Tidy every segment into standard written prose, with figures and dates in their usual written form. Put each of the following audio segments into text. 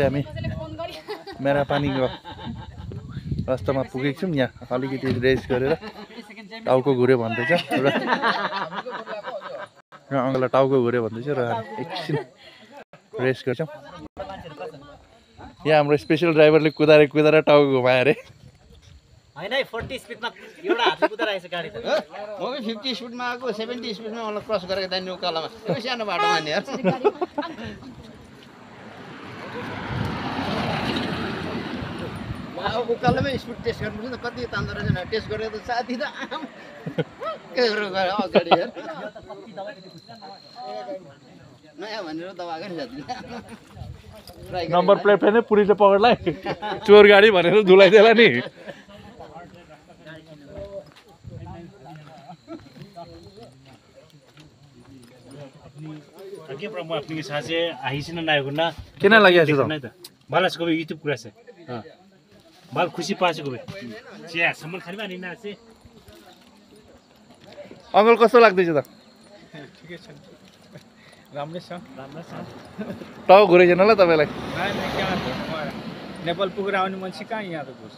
हामी मेरा पानीको रास्तामा पुगेको छौँ। यहाँ अलिकति रेस गरेर टाउको घुर्यो भन्दैछ र अङ्कललाई टाउको घुर्यो भन्दैछ र एकछिन रेस गर्छौँ। यहाँ हाम्रो स्पेसल ड्राइभरले कुदाएर टाउको घुमायो अरे। हैन 40 स्पिडमा एउटा हातले कुदाइरहेछ गाडी त। म पनि 50 स्पिडमा आएको 70 स्पिडमा मलाई क्रस गरेको दाइ उकालोमा त्यो सानो बाटोमा नि यार। उकालोमै स्पिड टेस्ट गर्नुपर्छ नि त कति तान्दो रहेछ टेस्ट गरेर त साथी त आम के गरेर अगाडि यार नयाँ भनेर दबाएको नि साथी। नम्बर प्लेट फेरि पुलिसले पकडलाई चोर गाडी भनेर धुलाइदिएला नि। के प्रब्लम अपनी के साथ से आहिसिन ना गुना किन लागिएको छ त? बालास को युट्युब कुरा से बाल खुसी पासेको बे चिया सम्म खाली बानी ना से अङ्कल कस्तो लाग्दैछ त? ठिकै छ राम्रै छ टाउको घुरेछन् होला तपाईँलाई? नेपाल पुगेर आउने मान्छे कहाँ यहाँ त घुर्छ।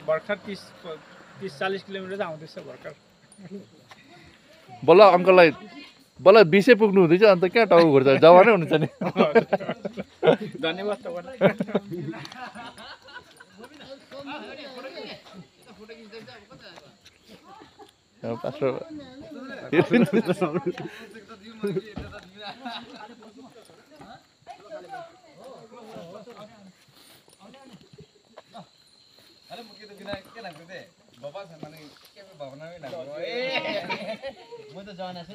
भर्खर 30-40 किलोमिटर त आउँदैछ भर्खर। बल्ल अङ्कललाई बल्ल 20 पुग्नु हुँदैछ अन्त कहाँ टाउको घुर्छ? जवानै हुनुहुन्छ नि। धन्यवाद तपाईँलाई। म त जवाना छु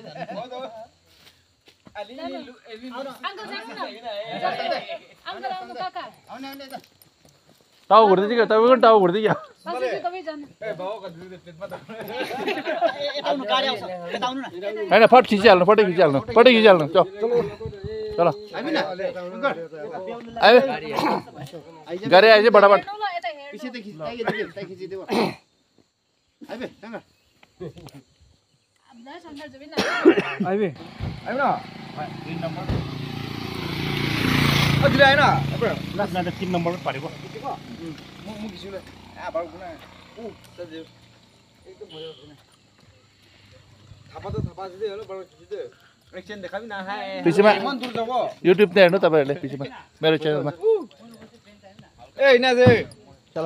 टाउको घुर्दै क्या? तपाईँको पनि टाउको घुर्दै क्या? होइन फट खिचिहाल्नु फटै खिचिहाल्नु चलो आयो गाडी आएछ बडाबाट। पछि त खिचिदियो आइबे सँगै आइबे आइबे न 3 नम्बर अझै आएन लास्ट ना 3 नम्बर परेको म खिच्छु ल आ बाबु कुना उ सजियो एकदम मजा आउँछ थापा दिदै होला बडा खिच्दै एकछिन देखाबी न हाय पिछेमा मन दूर जाऊ युट्युब नै हेर्नु तपाईँहरूले पिछेमा मेरो च्यानलमा। ए हिना जे चल